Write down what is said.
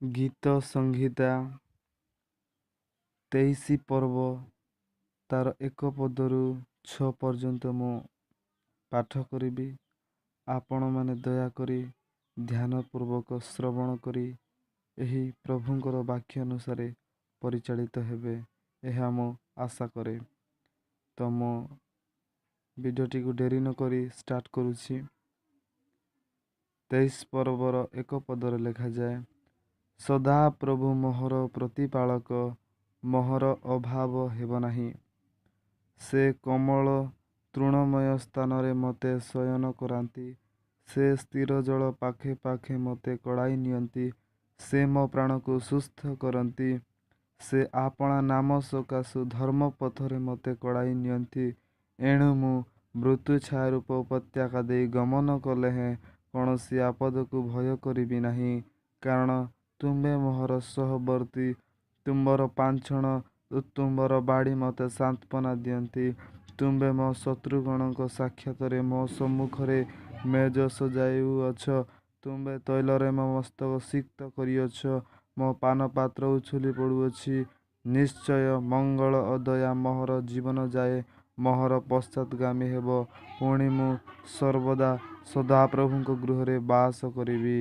ଗୀତ ସଂହିତା 23 ପର୍ବ ତାର 1 ପଦରୁ 6 ପର୍ଯ୍ୟନ୍ତ ମୁଁ ପାଠ କରିବି। ଆପଣମାନେ ଦୟାକରି ଧ୍ୟାନପୂର୍ବକ ଶ୍ରବଣ କରି ଏହି ପ୍ରଭୁଙ୍କର ବାକ୍ୟ ଅନୁସାରେ ପରିଚାଳିତ ହେବେ, ଏହା ମୁଁ ଆଶା କରେ। ତ ମୁଁ ଭିଡ଼ିଓଟିକୁ ଡେରି ନକରି ଷ୍ଟାର୍ଟ କରୁଛି। 23 ପର୍ବର 1 ପଦରେ ଲେଖାଯାଏ, ସଦାପ୍ରଭୁ ମୋହର ପ୍ରତିପାଳକ, ମୋହର ଅଭାବ ହେବ ନାହିଁ। ସେ କୋମଳ ତୃଣମୟ ସ୍ଥାନରେ ମୋତେ ଶୟନ କରାନ୍ତି, ସେ ସ୍ଥିର ଜଳ ପାଖେ ପାଖେ ମୋତେ କଡ଼ାଇ ନିଅନ୍ତି। ସେ ମୋ ପ୍ରାଣକୁ ସୁସ୍ଥ କରନ୍ତି, ସେ ଆପଣା ନାମ ସକାଶୁ ଧର୍ମ ପଥରେ ମୋତେ କଡ଼ାଇ ନିଅନ୍ତି। ଏଣୁ ମୁଁ ମୃତ୍ୟୁ ଛାୟାରୂପ ଉପତ୍ୟକା ଦେଇ ଗମନ କଲେ ହେଁ କୌଣସି ଆପଦକୁ ଭୟ କରିବି ନାହିଁ, କାରଣ ତୁମ୍ଭେ ମୋହର ସହବର୍ତ୍ତୀ, ତୁମ୍ଭର ପାଞ୍ଛଣ ଓ ତୁମ୍ଭର ବାଡ଼ି ମୋତେ ସାନ୍ତ୍ୱନା ଦିଅନ୍ତି। ତୁମ୍ଭେ ମୋ ଶତ୍ରୁଗଣଙ୍କ ସାକ୍ଷାତରେ ମୋ ସମ୍ମୁଖରେ ମେଜ ସଜାଉଅଛ, ତୁମ୍ଭେ ତୈଳରେ ମୋ ମସ୍ତକ ସିକ୍ତ କରିଅଛ, ମୋ ପାନପାତ୍ର ଉଛୁଳି ପଡ଼ୁଅଛି। ନିଶ୍ଚୟ ମଙ୍ଗଳ ଓ ଦୟା ମୋହର ଜୀବନ ଯାଏ ମୋହର ପଶ୍ଚାତ୍ଗାମୀ ହେବ, ପୁଣି ମୁଁ ସର୍ବଦା ସଦାପ୍ରଭୁଙ୍କ ଗୃହରେ ବାସ କରିବି।